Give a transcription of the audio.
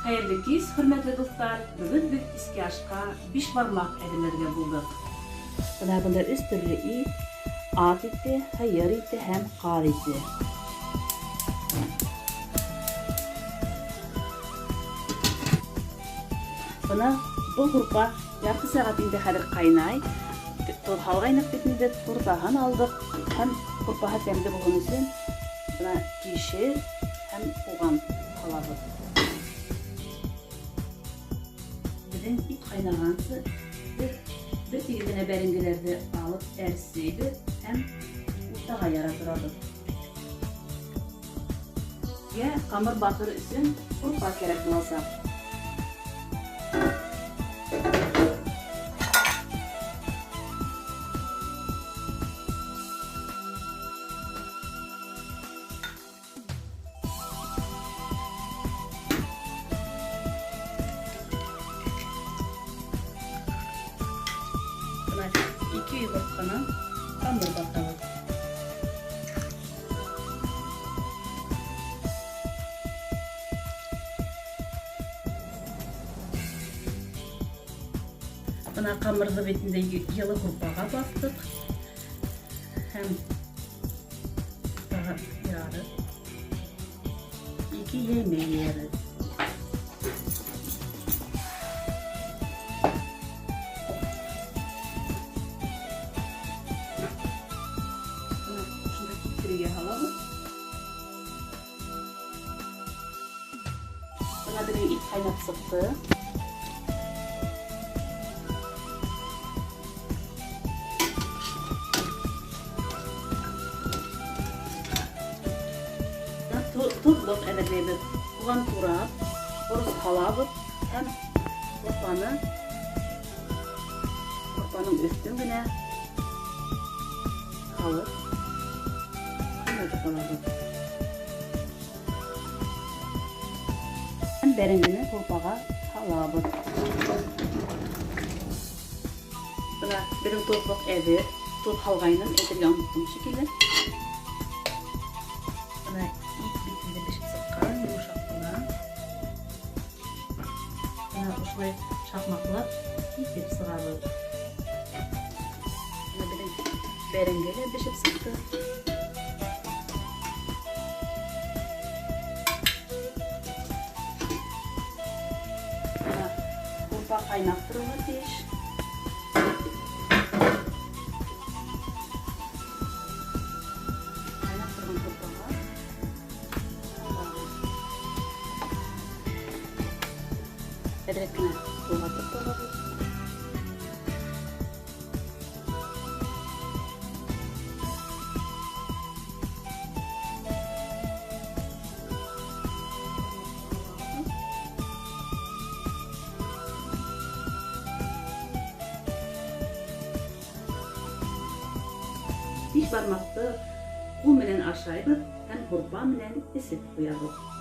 Хәйерле кис, хөрмәтле дуҫтар! Бөгөн беҙ киске ашҡа бишбармаҡ әҙерләргә булдыҡ. Бына бында өс төрлө ит: ат ите, һыйыр ите һәм ҡаҙ ите. Бына был һурпа ярты сәғәт инде хәҙер ҡайнай. Тоҙ һалғайныҡ бит инде, турҙаһын алдыҡ һәм һурпаһы тәмле булһын өсөн бына кишер һәм һуған һалабыҙ. Беҙҙең ит ҡайнағансы беҙ бер тигеҙ генә бәрәңгеләрҙе алып әрсейбеҙ һәм уртаға яра торабыҙ. Беҙгә ҡамыр баҫыр өсөн һурпа кәрәк буласаҡ. Бына ике йомортҡанан ҡамыр баҫабыҙ. Бына ҡамырҙы бит инде йылы һурпаға баҫтыҡ һәм тағы ярып ике йәймә йәйәбеҙ. Бына шунда киптерергә һалабыҙ. Бына беҙҙең ит ҡайнап сыҡты. Тоҙлоҡ әҙерләйбеҙ. Һуған турап, борос һалабыҙ һәм һурпаны һурпаның өҫтөн генә һалып ҡайнатып алабыҙ. Һәм бәрәңгене һурпаға һалабыҙ. Бына беҙҙең тоҙлоҡ әҙер. Тоҙ һалғайным, әйтергә оноттом шикелле. Бына ит бит инде бешеп сыҡҡан, йомшаҡ ҡына. Бына ошолай шаҡмаҡлап киҫеп сығабыҙ. Бына беҙҙең бәрәңге лә бешеп сыҡты. Бына һурпа ҡайнап торорға тейеш. Ҡайнап торған һурпаға һалабыҙ. Әҙерәк кенә болғатып алабыҙ. Биш бармаҡты ҡул менән ашайбыҙ һәм һурпа менән эсеп ҡуябыҙ.